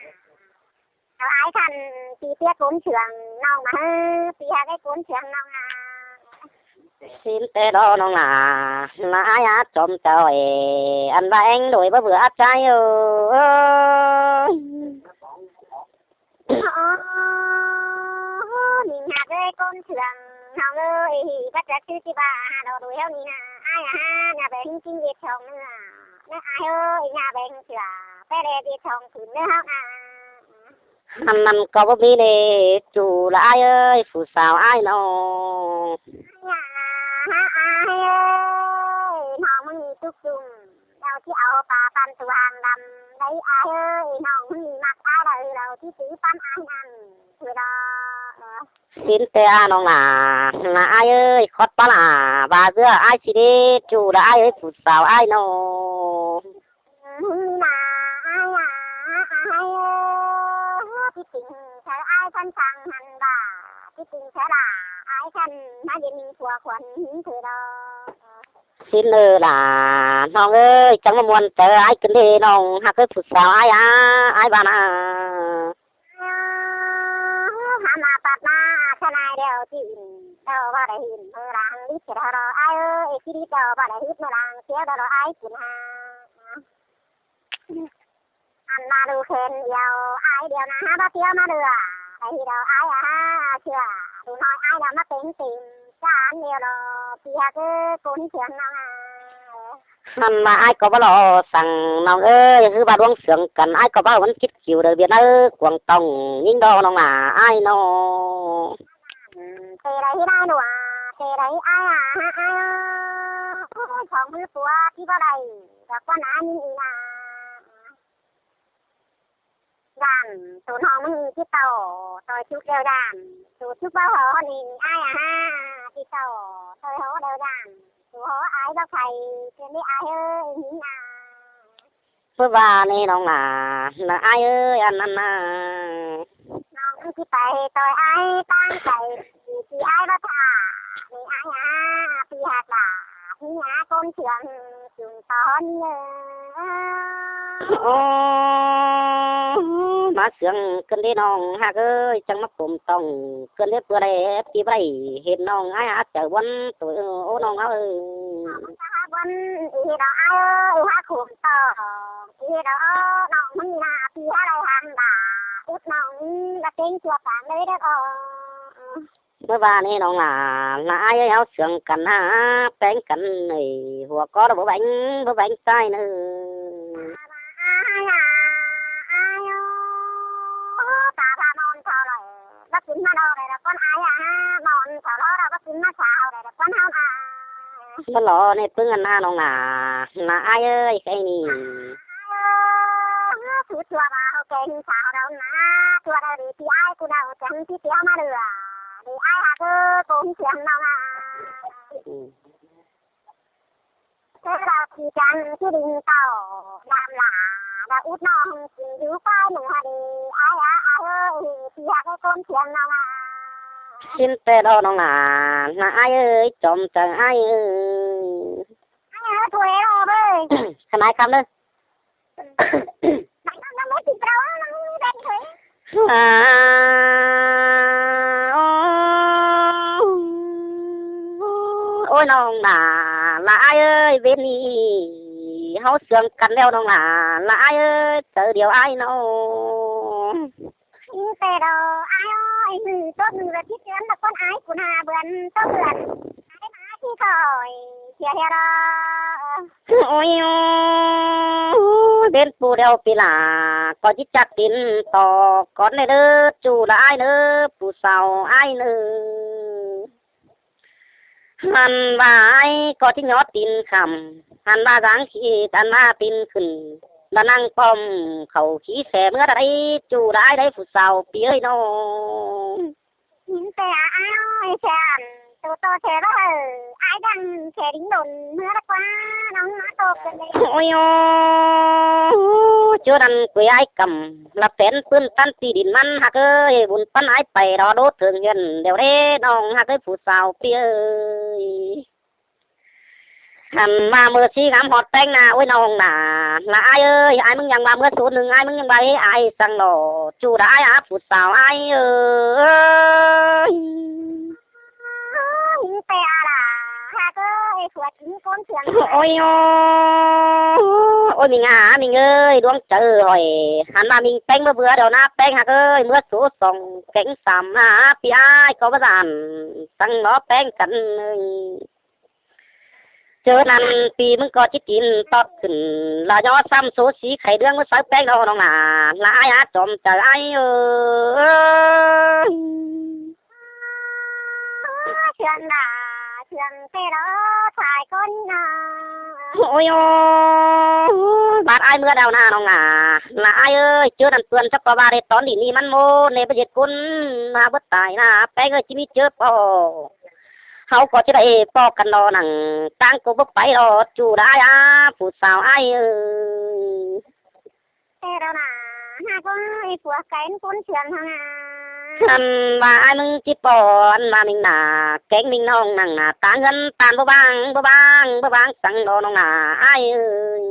Au ải căn ꞌpi ꞌtiếc ꞌcốn ꞌchương ꞌnọng ꞌmá ꞌhứ, ꞌpi ꞌhặc ới ꞌcốn ꞌchương ꞌnọng ꞌnạ. Sín ꞌtẹ lo ꞌnọng ꞌlạ, ꞌlạ ải à, chom chảu ê, ăn ꞌva ꞌéng đuổi báu bưa áp ꞌchái ới. Ơ, ꞌmính ꞌhặc ới ꞌcốn ꞌchương ꞌnọng ới, báu chắc ꞌchư ꞌchí ꞌva hảư lo đuổi ꞌháu ꞌnị ꞌnạ, ải à, ꞌnạ báu ꞌhính ꞌchính ꞌdệt chong ꞌnớ, ꞌnớ ải ới, ꞌnạ báu ꞌhính chưa, pé đe ꞌdệt chong phưn ꞌnớ ꞌháu ꞌnạ. Hăn ꞌnặn ꞌcọ báu ꞌmí đé, ꞌchu ꞌlạ ải ới, phủ sáo ải ꞌnớ. Ải à, ải ới, ꞌnọng ꞌmứng ꞌmí túc ꞌchung, đaư ꞌchí au pá păn tu hang đăm, đảy ải ới, ꞌnọng ꞌmứng ꞌmí ꞌmặc ải đaư, đaư ꞌchí tứ păm ải ꞌnặn, thôi lo. Sín ꞌtẹ ꞌnọng ꞌlạ, ꞌlạ ải ới, khót pá ꞌlạ, ꞌva ꞌdứa ải ꞌchí đé, ꞌchu ꞌlạ ải ới, phủ sáo ải ꞌnớ. ꞌMứng ꞌnạ ải à, ải ới, ꞌchí tỉnh chaư ải săn săng hăn ꞌva, ꞌchí tỉnh chaư ꞌlạ ải săn, ꞌmá đin ꞌmính ꞌpúa khuôn ꞌhính thôi lo. Sín ơ ꞌlạ, ꞌnọng ới, chắng ꞌmá ꞌmuôn chaư ải ꞌcứn đé ꞌnọng, ꞌhặc ới phủ sáo ải à, ải ꞌva ꞌnạ. Ơ, hảư ꞌmá pắt ꞌmá, ꞌchớ ꞌnị điêu ꞌchí, đaư ꞌva đảy ꞌhịt ꞌmưa lăng đít ꞌchí đaư lo ải ới, ꞌchí đít đaư ꞌva đảy ꞌhịt ꞌmưa lăng ꞌchía đaư lo ải ꞌcứn hả. Ăn ꞌmá đu khen điêu, ải điêu ꞌnạ hảư báu ꞌchía ꞌmá đưa, đảy ꞌhịt đaư ải à, ꞌchưa. Tủ ꞌnọi ai đa ꞌmá pên tỉm, ꞌchạ ăn ꞌlẹo lo, ꞌpi ꞌhặc ới, ꞌcốn ꞌchương ꞌnọng à. ꞌNặn ꞌva ai ꞌcọ báu lo săng ꞌnọng ới, ꞌhứ ꞌva ꞌluống sương căn, ai ꞌcọ ꞌva ꞌmắn kít kiu đaư ꞌviạk ới, cuông tỏng ꞌnhính đo ꞌnọng à, ai ꞌnọ. Tê đaư ꞌhứ đaư ꞌnọ, tê đaư ꞌhứ ai à, ai à. Ôi, chong ꞌhứ pua, ꞌchí ꞌva đaư, ꞌchọ ꞌquán ai ꞌnhính ꞌnị ꞌnạ. Dản, tủ ꞌnọng ꞌmắn ꞌchí ꞌtạu, ꞌtoi súp đeo dản, tủ súp báu hó ꞌnị, ai à ha, ꞌchí ꞌtạu, ꞌtoi hó đeo dản, tủ hó ai báu khay, ꞌchớ ꞌnị ai ới, ꞌnhính à. Báu ꞌva ꞌnị ꞌnọng à, ꞌnạ ai ới, ăn ꞌnặn ꞌnạ. ꞌNọng ꞌchí pay ꞌtoi ai ꞌtáng khay, ꞌchí ai báu thả, ꞌnị ai à, ꞌpi ꞌhặc đa, ꞌnhính à, ꞌcốn ꞌchương, ꞌchương tỏn ới. Ôi, ꞌmá sương căn đế ꞌnọng ꞌhặc ới, chắng ꞌmá pôm tỏng căn đế ꞌpưa đaư, ꞌpi báu đảy ꞌhệt ꞌnọng ai ꞌhặc chaư ꞌvắn ꞌtội, ơ, ꞌnọng ꞌhặc ới. Ơ, ꞌhặc ꞌvắn, ꞌhị đaư ai ới, ꞌhặc khum tỏng, ꞌhị đaư ꞌnọng ꞌmắn ꞌnạ, ꞌpi ꞌhặc đaư hăng đa, út ꞌnọng, đa ꞌtếng ꞌchua pang đaư đaư ꞌnọ. Báu ꞌva ꞌnị ꞌnọng à, ꞌnạ ai ới, hảư sương căn ꞌnạ, péng căn ới, hua ꞌcọ đaư báu bẻng, báu bẻng ꞌchái ꞌnớ. Ai à, ai ơ, ta ta ꞌnọng thảu đaư, báu kin ꞌmá đo đaư, ꞌcốn ai à, ꞌnọng thảu đaư, báu kin ꞌmá thảu đaư, ꞌcốn ꞌháu à. Báu lo ꞌnị ꞌpứng ăn ꞌnạ ꞌnọng à, ꞌnạ ai ới, khay ꞌnị. Ai ơ, ꞌsứ ꞌchua ꞌva hảư keng thảu đaư ꞌnạ, ꞌchua đaư đi ꞌpi ai ꞌcú đaư chắng ꞌchí ꞌtiếu ꞌmá đaư à, đi ai ꞌhặc ới, ꞌcốn ꞌchương ꞌnọng à. Ừ. Chớ đaư ꞌchí chắng ꞌchí đin ꞌtạu, đam lả, đaư út ꞌnọng kin dú ꞌquái ꞌnưng hả đi, ai à, ai ới, ꞌpi ꞌhặc ới, ꞌcốn ꞌchương ꞌnọng à. Xin ꞌtẹ đo ꞌnọng à, ꞌnạ ai ới, chom chaư ai ới. Ai ới, thôi ới, ꞌlọ bơi. Khăn ai khăm đaư. Bắn nó mới chịu đâu, nó mới bắn thôi. À, ôi, ôi, ꞌnọng ꞌnạ, ꞌlạ ai ới, ꞌvến ꞌnị hảư sương căn ꞌlẹo ꞌnọng ꞌnạ, ꞌlạ ai ới, chaư điêu ai ꞌnọ. Ư, ꞌtẹ đo, ai ơi, ꞌnị, ꞌtố ꞌnị ꞌva ꞌchí chướn đa ꞌcốn ai ꞌcốn ha bươn, ꞌtố bươn. Ai ꞌmá ꞌchí khỏi, sia sia đo. Ôi, ôi, ꞌvến pu đeo pi lả, ꞌcọ ꞌchí chặt tin ꞌtọ, cón ꞌnị đaư, ꞌchu đaư ai ꞌnớ, pu sau ai ꞌnớ. Hăn ꞌva ai ꞌcọ ꞌchí nhó tin khăm, hăn ꞌva dáng khi, hăn ꞌva tin khửn, ꞌva ꞌnăng pom khảu khi se ꞌmứa đaư đảy, ꞌchu đaư ai đảy, pu sau ꞌpi ới ꞌnọ. Kin ꞌtẹ à, ai ơi, se ăn, tô tô se ꞌva hảư, ai đang se đính đồn ꞌmứa đaư ꞌquá, ꞌnọng ꞌmá tô căn đaư. Ôi ôi, ꞌchớ ꞌnặn quê ai căm, ꞌlạ phén ꞌpưn ꞌtăn ti đin ꞌmắn ꞌhặc ới, bun ꞌpắn ai pay đo đốt thưởng huyện đeo đế ꞌnọng ꞌhặc ới, pu sau ꞌpi ới. Hăn ꞌva ꞌmưa ꞌchí ngắm ꞌhọt ꞌpéng ꞌnạ, ôi ꞌnọng ꞌnạ, ꞌlạ ai ơi, ai ꞌmứng ꞌnhắng ꞌva ꞌmưa số ꞌnưng, ai ꞌmứng ꞌnhắng ꞌva ới ai săng ꞌnọ, ꞌchu đaư ai à, pu sau ai ơi. Ôi ơ, ôi ơ, ôi ꞌminh à, ꞌminh ơi, ꞌluống chaư hỏi, hăn ꞌva ꞌminh ꞌpéng ꞌmưa bưa đeo ꞌnạ ꞌpéng ꞌhặc ơi, ꞌmưa số song kéng sam ꞌnạ, ꞌpi ai ꞌcọ báu dản săng ꞌnọ ꞌpéng căn ơi. Chớ ꞌnặn ꞌpi ꞌmứng ꞌcọ ꞌchí tin tót khửn, ꞌlạ nhó ꞌsăm số sí khay đương ꞌmưa sáư ꞌpéng đo ꞌnọng ꞌnạ, ꞌlạ ai à, chom chaư ai ơi. Sương đa, sương ꞌtẹ đo, thái ꞌcốn ꞌnạ. Ôi ơ, bát ai ꞌmưa đeo ꞌnạ ꞌnọng ꞌnạ, ꞌlạ ai ơi, chớ ꞌnặn ꞌtươn chắc ꞌcọ ꞌva đe tón đi ꞌnị ꞌmắn ꞌmô, ꞌnê báu ꞌdệt ꞌcốn ꞌnạ bớt tai ꞌnạ, ꞌpéng ơi, ꞌchí ꞌmí ꞌchớ ꞌpo. Hảư ꞌcọ ꞌchí đảy ꞌpo căn đo ꞌnăng, ꞌtáng ꞌcọ báu pay đo, ꞌchu đaư ai à, pu sau ai ơi. Ê, đo ꞌnạ, ꞌhặc ơi, pua kén ꞌcốn sương hăng à. Hăn ꞌva ai ꞌmứng ꞌchí ꞌpo, hăn ꞌva ꞌminh ꞌnạ, kéng ꞌminh ꞌnọng ꞌnăng ꞌnạ, ꞌtáng ꞌhướn ꞌtan báu bang, báu bang, báu bang săng đo ꞌnọng ꞌnạ, ai ơi.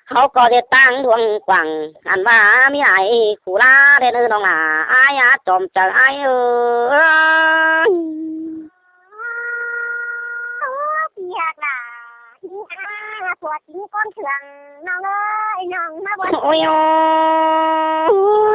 Hảư ꞌcọ ꞌdệt ꞌtáng đuông quảng, hăn ꞌva ꞌmí ai khu ꞌlạ đen ơi ꞌnọng ꞌnạ, ai à, chom chaư ai ơi. Ôi, pi ꞌhặc đa, pi ꞌhặc, ꞌpua chính ꞌcốn sương, ꞌnọng ơi, ꞌnọng ꞌmá bôn. Ôi ơ,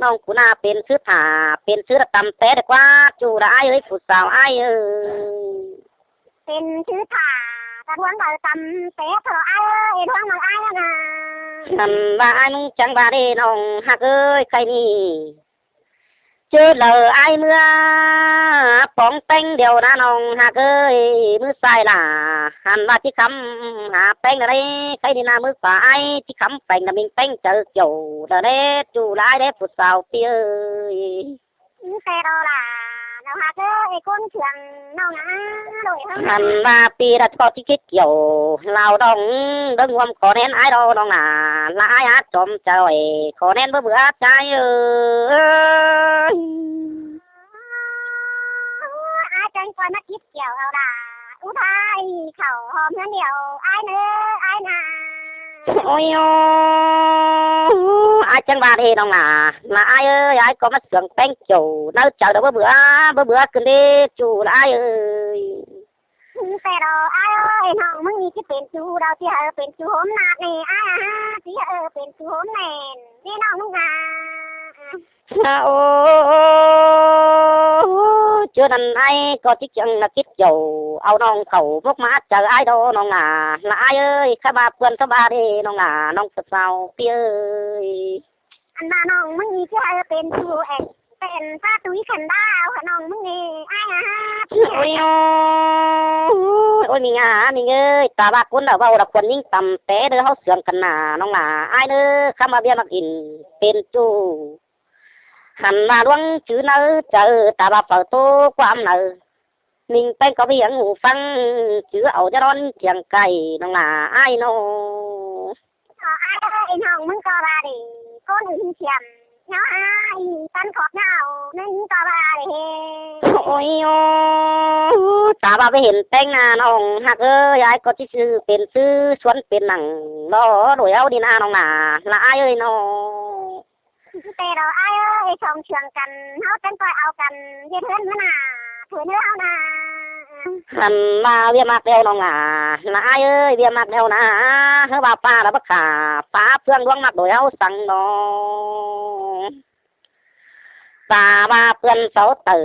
ꞌnọng ꞌcọ ꞌna pên ꞌsứ thả, pên ꞌsứ tăm té đảy ꞌquá ꞌchu đa ải ơi, phủ sáo ải ơi. Pên ꞌsứ thả, ta ꞌhuống đaư tăm té ꞌtọ ải ơi, ꞌhuống đaư ải ꞌnớ. ꞌNặn ꞌva ải ꞌmứng chắng ꞌva đê ꞌnọng ꞌhặc ơi, khay ꞌnị ꞌchớ đaư ải ꞌmứa póng ꞌpéng điêu ꞌnớ ꞌnọng ꞌhặc ơi, ꞌmứa sai lả. ꞌNặn ꞌva ꞌchí khắm hả ꞌpéng đa đé, khay ꞌnị ꞌna ꞌmứa pá ải ꞌchí khắm ꞌpéng đa ꞌminh ꞌpéng chaư kiẻo đa đé ꞌchu đa ải đé phủ sáo ꞌpi ơi. Té đo lả, ꞌnọng ꞌhặc ơi, ꞌcốn ꞌchương ꞌnọng ꞌnớ, đuổi ꞌhướn. ꞌNặn ꞌva ꞌpi đa ꞌchọ ꞌchí khít kiẻo ꞌlao ꞌnọng, đơng ꞌhuôm khó ꞌnén ải đo ꞌnọng lả, lả ải át chom chaư ơi, khó ꞌnén báu bươn ải ơi. Ải chắng ꞌcoi ꞌmá khít kiẻo au lả, ú thái khảu hom ꞌhướn điêu, ải ꞌnớ, ải ꞌnớ. Ôi ôi, ải chắng ꞌva đê ꞌnọng lả, lả ải ơi, ải ꞌcọ ꞌmá sương ꞌpéng kiẻo, ꞌnớ chaư đaư báu bươn, báu bươn ꞌcứn đê ꞌchu lả ải ơi. Té đo ải ơi, ꞌnọng ꞌmứng ꞌnị ꞌchí pên ꞌchu đaư, ꞌchí hảư pên ꞌchu ꞌhốm ꞌnạp ꞌnị ải ꞌhá, ꞌchí hảư pên ꞌchu ꞌhốm ꞌnẹn, ꞌnị ꞌnọng ꞌmứng ꞌnạ. Ô, ꞌchớ ꞌnặn ải ꞌcọ ꞌchí ꞌchương ꞌnạ khít kiẻo au ꞌnọng khảu mốc ꞌmá át chaư ải đo ꞌnọng lả, lả ải ơi, khá ꞌva ꞌpươn ꞌsớ ꞌva đê ꞌnọng lả, ꞌnọng sáo ꞌpi ơi. Ăn ꞌva ꞌnọng ꞌmứng ꞌnị ꞌchí hảư pên ꞌchu ên, pên ꞌpá tui khăn đao hả ꞌnọng ꞌmứng ꞌnị, ải ꞌhá. Ôi ôi, ôi ꞌmí ꞌnạ, ꞌmí ꞌnới, ta ꞌva ꞌcốn đaư ꞌvạu đa khuôn ꞌnhính tăm té đaư ꞌháu sương căn ꞌnạ ꞌnọng lả, ải ꞌnớ, khá ꞌva ꞌviạk ꞌmặc in pên ꞌchu. Hẳn ꞌva ꞌluống chứ ꞌnớ chaư ta ꞌva phaư ꞌtố ꞌquám ꞌnớ. ꞌMinh ꞌpéng ꞌcọ ꞌviạk ꞌhụ ꞌphắng, chứ au ꞌnhá đón thiêng cay ꞌnọng lả ải ꞌnớ. Ơ, ải ơi, ꞌnọng ꞌmứng ꞌcọ ꞌva đê, ꞌcốn ứn thiêm, ꞌnhá ꞌhá, ꞌnhá ꞌhá, ꞌmắn khót ꞌnhá au, ꞌmắn ꞌcọ ꞌva đê. Ôi ôi, ta ꞌva ꞌviạk hên ꞌpéng ꞌnạ ꞌnọng ꞌhặc ơi, ải ꞌcọ ꞌchí sư pên ꞌsứ, suốn pên nẳng, ꞌló đuổi au đi ꞌnạ ꞌnọng lả, lả ải ơi ꞌnớ. Té đo ải ơi, song sương căn, ꞌháu chắng ꞌcoi au căn, ꞌdệt ꞌhướn ꞌmá ꞌnạ, thuối ꞌnớ ꞌháu ꞌnạ. Hẳn ꞌva ꞌviạk ꞌmặc điêu ꞌnọng lả, lả ải ơi, ꞌviạk ꞌmặc điêu ꞌnạ, ꞌhứ ꞌva ꞌpá đa báu khả, ꞌpá ꞌphướng ꞌluống ꞌmặc đuổi au săng ꞌnớ. Ta ꞌva ꞌpươn sáu tở,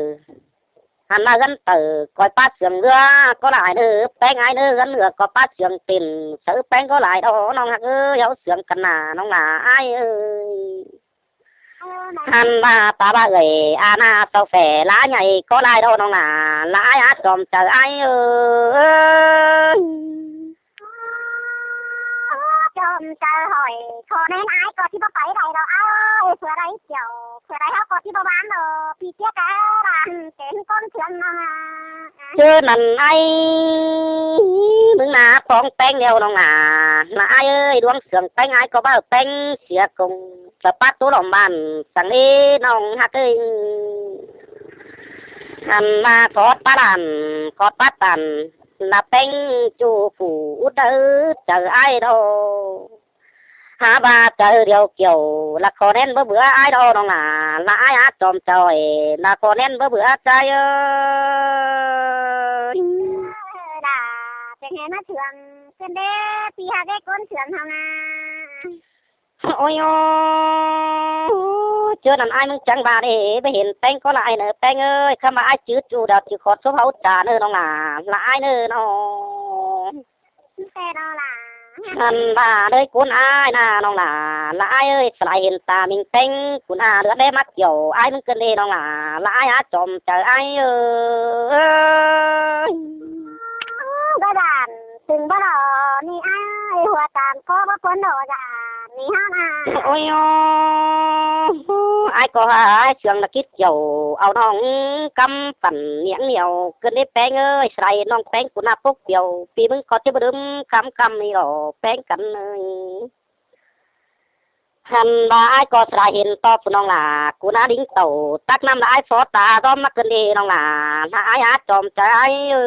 hẳn ꞌva ꞌhướn tở, ꞌcoi ꞌpá sương ꞌlứa ꞌcọ lai ꞌnớ, ꞌpéng ải ꞌnớ, ꞌhướn ꞌlứa ꞌcọ ꞌpá sương pên, sáư ꞌpéng ꞌcọ lai đo ꞌnọng ꞌhặc ơi, au sương căn ꞌnạ ꞌnọng lả ải ơi. Hẳn ꞌva ta ꞌva ơi, a ꞌnạ sau phe lá nhảy ꞌcọ lai đo ꞌnọng lả, lả ải át chom chaư ải ơi. Chom chaư hỏi, khó ꞌnén ải ꞌcọ ꞌchí báu pay đảy đo ải ơi, phủ đaư kiẻo, phủ đaư ꞌháu ꞌcọ ꞌchí báu bán đo, ꞌpi ꞌchía cá đa, kén ꞌcốn sương ꞌnọng ꞌnạ. ꞌChớ ꞌnặn ải ꞌmứng ꞌnạ póng ꞌpéng điêu ꞌnọng lả, lả ải ơi, ꞌluống sương ꞌpéng ải ꞌcọ báu ꞌpéng sia công, ꞌchọ ꞌpá ꞌtố lỏm bản, săng đê ꞌnọng ꞌhặc ơi. Hẳn ꞌva khót ꞌpá đản, khót ꞌpá tản, lả ꞌpéng ꞌchu phủ út đaư chaư ải đo. Hả ꞌva chaư điêu kiẻo, lả khó ꞌnén báu bươn ải đo ꞌnọng lả, lả ải át chom chaư ơi, lả khó ꞌnén báu bươn ải ơi. Đa, chắng hên ꞌmá sương, ꞌcứn đê, ꞌpi ꞌhặc ꞌcốn sương ꞌháu ꞌnạ. Ôi ôi, ꞌchớ ꞌnặn ải ꞌmứng chắng ꞌva đê, ꞌviạk hên ꞌpéng ꞌcọ lai ꞌnớ ꞌpéng ơi, khá ꞌva ải chứ ꞌchu đaư ꞌchí khót sốp ꞌháu chả ꞌnớ ꞌnọng lả, lả ải ꞌnớ ꞌnớ. Té đo lả. Hẳn ꞌva đơi ꞌcốn ải ꞌnạ ꞌnọng lả, lả ải ơi, sải hên ta ꞌminh ꞌpéng, ꞌcốn a ꞌlứa đé ꞌmặc kiẻo, ải ꞌmứng ꞌcứn đê ꞌnọng lả, lả ải át chom chaư ải ơi. Báu bản, tưng báu lo, ꞌnị ải ơi, hua tản ꞌcọ báu ꞌcốn đo dản, ꞌnị ꞌhá ꞌnạ. Ôi ôi, ải ꞌcọ hả ải sương lả khít kiẻo, au ꞌnọng cắm phản miệng nhiều, ꞌcứn đê ꞌpéng ơi, sải ꞌnọng ꞌpéng ꞌcốn a pốc kiẻo, ꞌpi ꞌmứng ꞌcọ ꞌchí báu đưm khắm khắm ꞌnị lo, ꞌpéng căn ơi. Hăn ꞌva ải ꞌcọ sả hên ꞌto phủ ꞌnọng lả, ꞌcú ꞌná đính tảu tắc ꞌnặm lả ải phó ta ꞌdóm ꞌmặc ꞌcơn đi ꞌnọng lả, ꞌná ải át chom chaư ải ới.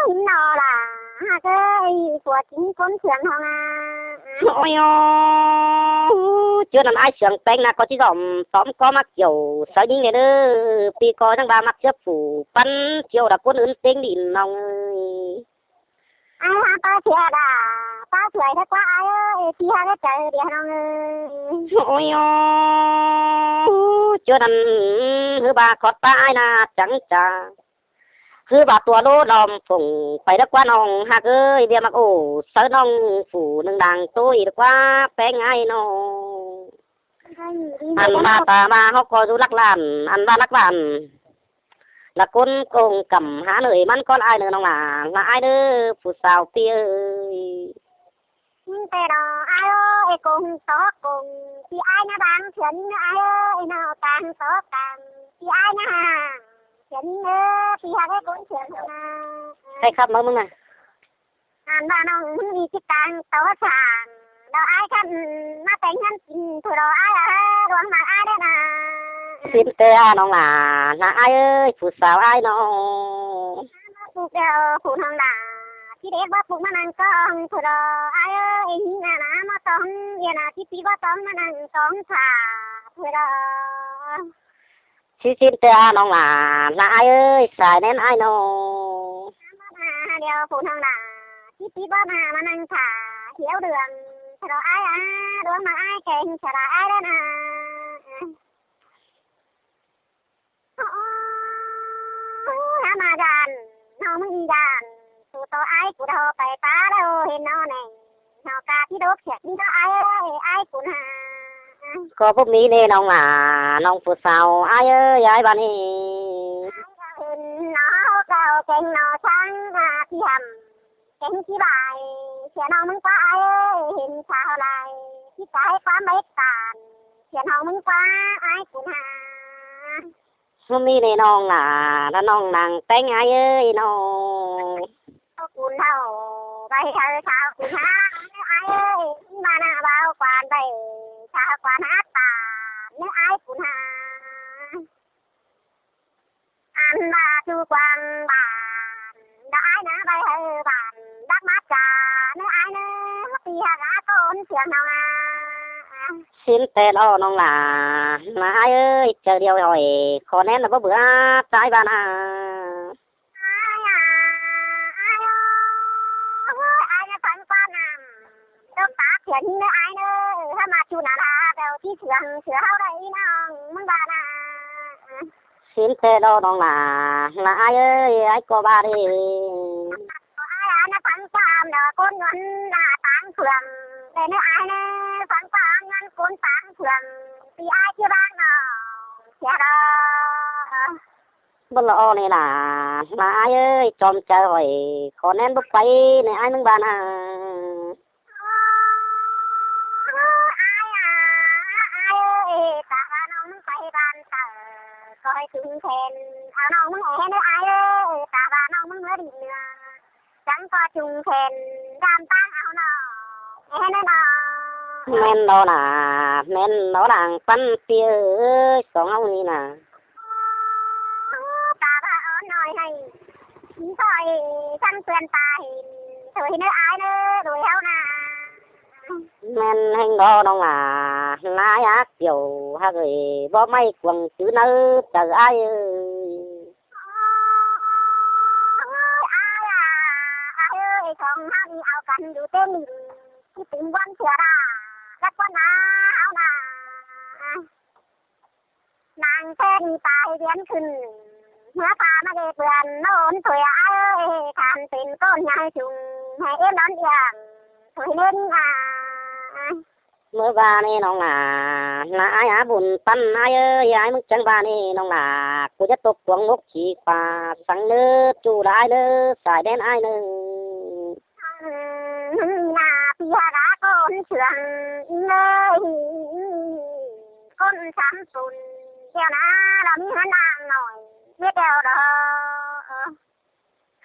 ꞌNọ lả, ꞌhặc ới, phua chính ꞌcốn sương ꞌhọng a. Ôi ôi, ꞌchớ ꞌnặn ải sương ꞌpéng ꞌnạ ꞌcọ ꞌchí dỏm tóm ꞌcó ꞌmặc chiêu sáư ꞌnhính ꞌnê ꞌnớ, pi ꞌcọ ꞌnhắng ꞌva ꞌmặc ꞌchớ phủ pắn chiêu đa ꞌcốn ứn ꞌtếng đi ꞌnọng ới. Ải ꞌva ꞌpá sia đa, ꞌpá sưởi ꞌtếng ꞌquá ải ới, ꞌchí ꞌhặc ꞌchớ đi ꞌnọng ới. Ôi ôi, ꞌchớ ꞌnặn ꞌhứ ꞌva khót ꞌpá ải ꞌnạ chắng chả, ꞌhứ ꞌva tua ꞌlố đom phủng pay ꞌtếng ꞌquá ꞌnọng ꞌhặc ới, ꞌviạk ꞌmặc ổ sáư ꞌnọng phủ ꞌnưng đang ꞌtố ꞌnị ꞌtếng ꞌquá ꞌpéng ải ꞌnọng. Ăn ꞌva ta ꞌva ꞌháu ꞌcọ dú lắc lản, ăn ꞌva lắc lản. Lả ꞌcốn công căm hả ꞌnọi ꞌmắn ꞌcón ải ꞌnớ ꞌnọng lả, lả ải ꞌnớ phủ sáo ꞌpi ới. ꞌMắn ꞌtẹ đó ải ới, công tó công, ꞌpi ải ꞌnạ bang thiến ꞌnớ ải ới, ꞌnạ bang tó căm, ꞌpi ải ꞌnạ hàng thiến ꞌnớ, ꞌpi ꞌhặc ới ꞌcốn thiến ꞌnớ. Hay khắp máư ꞌmứng ꞌnạ. Ăn ꞌva ꞌnọng ꞌmứng đi chít tang tó sảng, đó ải khắp ꞌmá téng ꞌngớn kin, phủ đó ải a, ꞌluống ꞌmặc ải đé ꞌnạ. Sín ꞌtẹ a ꞌnọng lả, lả ải ới, phủ sáo ải ꞌnọng. Báu puk đeo phủ ꞌnọng lả, ꞌchí đé báu puk ꞌmá ꞌnăng ꞌcóng phủ đó ải ới, ꞌnhính ꞌnạ ꞌnạ ꞌmá tóng, ꞌviạk ꞌnạ ꞌchí ꞌpi báu tóng ꞌmá ꞌnăng tóng phả phủ đó. Sín sín ꞌtẹ a ꞌnọng lả, lả ải ới, sai ꞌnén ải ꞌnọng. Báu ꞌmá đeo phủ ꞌnọng lả, ꞌchí ꞌpi báu ꞌmá ꞌmá ꞌnăng phả hiếu đường, sau đó ải a, ꞌluống ꞌmặc ải kéng sau đó ải đé ꞌnạ. Ơ, ơ, ơ, ꞌmá dan, ꞌnọng ꞌmứng đi dan, phủ tó ải phủ đó pay pá đó hên ꞌnọ ꞌnị. ꞌNọ ca ꞌchí đốc sẹt ꞌnị đó ải ới, ải cún hả. ꞌCọ báu ꞌmí ꞌnê ꞌnọng lả, ꞌnọng phủ sáo ải ới, ải ꞌva ꞌnị. Ải ꞌva hên ꞌnọ, cáo kéng ꞌnọ sáng, a, ꞌpi hẳm. Kéng ꞌchí ꞌvạy, sia ꞌnọng ꞌmứng ꞌquá ải ới, hên sáo lai, ꞌchí ca hảư ꞌquám bếp tản, sia ꞌnọng ꞌmứng ꞌquá ải cún hả. Báu ꞌmí ꞌnê ꞌnọng lả, lả ꞌnọng đang téng ải ới ꞌnọng. Sau cún thảu, ꞌvạy hảư sau cún hả, ải ới, ꞌmá ꞌnạ báu quan ꞌvạy, sau quan hả tản, ꞌnớ ải cún hả. Ăn ꞌva ꞌchu quảng bản, đó ải ꞌnạ ꞌvạy hảư bản, đắc mát ca, ꞌnớ ải ꞌnớ, ꞌpi ꞌhặc ꞌcốn sương ꞌnọng a. Sín ꞌtẹ lo ꞌnọng lả, lả ải ới, chaư điêu hỏi, khó ꞌnén lả báu bươn, ải ꞌva ꞌnạ. Ải a, ải ới, ải ꞌnớ phắng ꞌquá ꞌnặm, tốc tá thiến ꞌnớ ải ꞌnớ, hả ꞌmá ꞌchu ꞌnạ lả, béo ꞌchí sương, sương ꞌháu đảy ꞌnọng, ꞌmứng ꞌva ꞌnạ. Sín ꞌtẹ lo ꞌnọng lả, lả ải ới, ải ꞌcọ ꞌva đi. Ải a, ꞌnớ phắng ꞌquám đó, ꞌcốn ꞌngớn ꞌnạ táng phượng, ꞌtẹ ꞌnớ ải ꞌnớ, phắng ꞌquám ꞌngớn ꞌcốn táng phượng, ꞌpi ải ꞌchí bác ꞌnọng, sia đó. Báu lo ꞌnị lả, lả ải ới, chom chaư hỏi, khó ꞌnén báu pay, ꞌnị ải ꞌmứng ꞌva ꞌnạ. Ải a, ải ới, ta ꞌva ꞌnọng ꞌmứng pay ban tở, khỏi chung khen, au ꞌnọng ꞌmứng é ꞌnớ ải ới, ta ꞌva ꞌnọng ꞌmứng ꞌmứa đi ꞌnưa, chắng ꞌcọ chung khen, dam ꞌtáng au ꞌnọng é ꞌnớ ꞌnọng. ꞌMen lo lả, ꞌmen lo đang pắn ꞌpi ới, song ꞌháu ꞌnị ꞌnạ. Ta ꞌva ók ꞌnọi ꞌnị, khỏi săn ꞌpươn ta hên, thôi ꞌnớ ải ꞌnớ, đuổi ꞌháu ꞌnạ. ꞌMen ꞌhêng lo ꞌnọng lả, lả ải ác kiêu, ꞌhặc ới, báu ꞌmạy cuông chứ ꞌnớ, chaư ải ới. Ôi, ải a, ải ới, song ꞌháu ꞌnị au căn dú ꞌtếng ꞌnị, ꞌchí tứm ꞌquám sửa đa, lắc ꞌquám ꞌnạ, ꞌháu ꞌnạ. Nẳng ꞌtếng ꞌnị tai ꞌviến khửn, ꞌmứa pha ꞌmá ꞌdệt bươn ꞌmá ôn thôi ải ới, than pên ꞌcốn ꞌnhai chung, hê ếp đón iảng, thôi ꞌnến a. ꞌMớ ꞌva ꞌnị ꞌnọng lả, lả ải a bun păn ải ới, ải ꞌmứng chắng ꞌva ꞌnị ꞌnọng lả, ꞌcú dắt tốc cuông mốc chỉ khóa, săng ꞌnớ, ꞌchu lả ải ꞌnớ, sai ꞌnén ải ꞌnớ. Hưng ꞌnạ ꞌpi ꞌhặc ꞌcốn sương ꞌnớ, ꞌcốn sắm pun, ꞌlẹo ꞌnạ, lo ꞌmí ꞌhướn đang ꞌnọi, ꞌmía ꞌlẹo đó.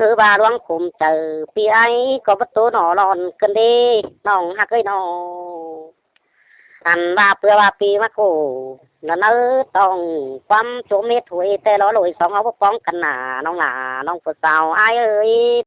thứ ba ꞌluống khum chaư ꞌpi ái ꞌcọ báu ꞌtố ꞌnọ ꞌlọn ꞌcơn đé ꞌnọng ꞌhặc ới ꞌnọ. Ăn ꞌva ꞌpưa ꞌva ꞌpi ꞌmá ꞌcọ ꞌnặn ꞌnớ ꞌtong ꞌquám chốm mết thôi ꞌtẹ lo ꞌlội song au báu ꞌpóng căn nả ꞌnọng lả ꞌnọng phủ sáo ái ới.